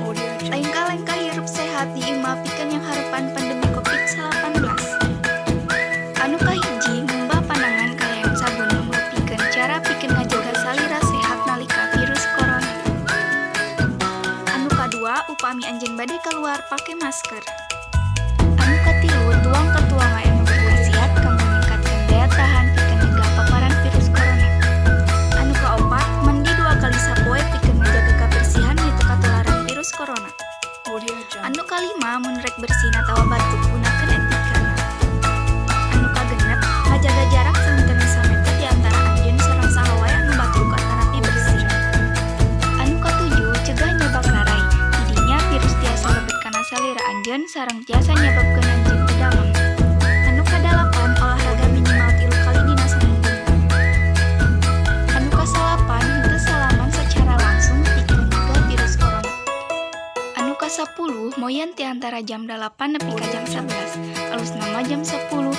Audio Jungle. Lengkah-lengkah hirup sehat di imah pikeun nyanghareupan pandemi Covid-19. Anu kahiji, ngumbah panangan kalayan sabun mangrupikeun cara pikeun ngajaga salira sehat nalika virus corona. Anu kadua, upami anjeun bade kaluar, pake masker. Anu katilu, tuang tuangan anu berkhasiat kanggo ningkatkeun daya tahan pikeun nyegah paparan virus corona. Anu kaopat, mandi 2 kali sapoe pikeun ngajaga kabersihan mitu katularan virus corona. Audio Jungle. Anu kalima, mun rek bersin atawa batuk, gunakeun etikana. Anu kagenep, ngajaga jarak samentana sameter di antara anjeun sareng saha wae anu batuk atanapi bersin. Anu katujuh, cegah nyabak raray. Tidinya virus tiasa lebet kana salira anjeun sareng tiasa nyababkeun anjeun teu damang. Anu kadalapan, olahraga minimal 3 kali dina saminggu. Anu kasalapan, henteu salaman secara langsung pikeun nyegah virus corona. Anu kasapuluh, moyan ti antara jam 8 nepi ka jam 11. Alusna mah jam 10.